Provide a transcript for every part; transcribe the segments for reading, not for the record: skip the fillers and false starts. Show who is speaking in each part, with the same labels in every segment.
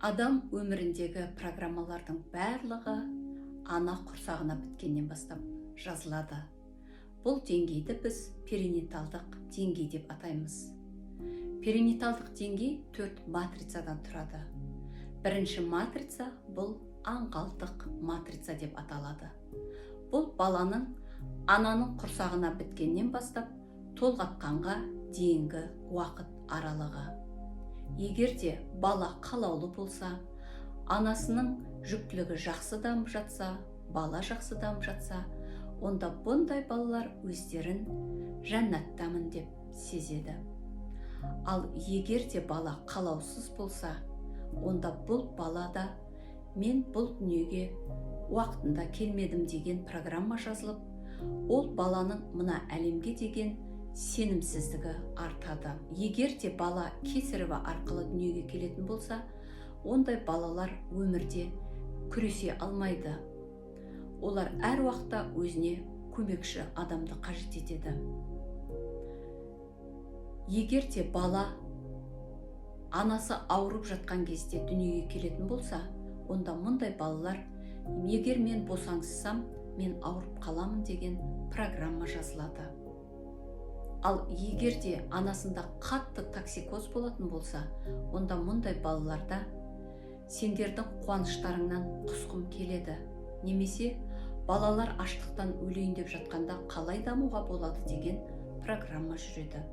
Speaker 1: Адам өміріндегі программалардың барлығы ана құрсағына біткеннен бастап жазылады. Бұл деңгейді біз перинаталдық деңгей деп атаймыз. Перинаталдық деңгей төрт матрицадан тұрады. Бірінші матрица – бұл аңғалдық матрица деп аталады. Бұл баланың ананың құрсағына біткеннен бастап толғатқанға дейінгі уақыт аралығы. Егер де бала қалаулы болса, анасының жүктілігі жақсы дамып жатса, бала жақсы дамып жатса, онда бұндай балалар өздерін жәннаттамын деп сезеді. Ал егер де бала қалаусыз болса, онда бұл балада «мен бұл дүниеге уақытында келмедім» деген программа жазылып, ол баланың мына әлемге деген сенімсіздігі артады. Егер де бала кесарево арқылы дүниеге келетін болса, ондай балалар өмірде күресе алмайды. Олар әр уақытта өзіне көмекші адамды қажет етеді. Егер де бала анасы ауырып жатқан кезде дүниеге келетін болса, онда мұндай балалар «егер мен босаңсысам, мен ауырып қаламын» деген программа жазылады. Ал егер де анасында қатты токсикоз болатын болса, онда мұндай балаларда «сендердің қуаныштарыңнан құсқым келеді» немесе «балалар аштықтан өлейін деп жатқанда қалай дамуға болады» деген программа жүреді.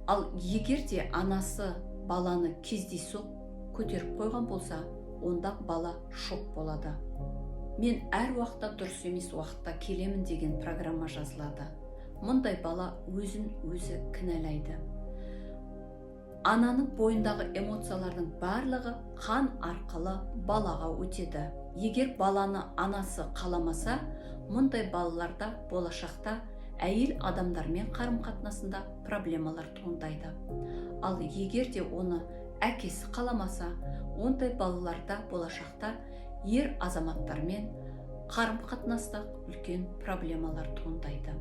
Speaker 1: Ал егер де анасы баланы кездейсоқ көтеріп қойған болса, онда бала шок болады. «Мен әр уақытта дұрыс емес уақытта келемін» деген программа жазылады. Мұндай бала өзін өзі кінәлайды. Ананың бойындағы эмоциялардың барлығы қан арқылы балаға өтеді. Егер баланы анасы қаламаса, мұндай балаларда болашақта әйел адамдармен қарым қатынасында проблемалар туындайды. Ал егер де оны әкесі қаламаса, ондай балаларда болашақта ер азаматтармен қарым қатынаста үлкен проблемалар туындайды.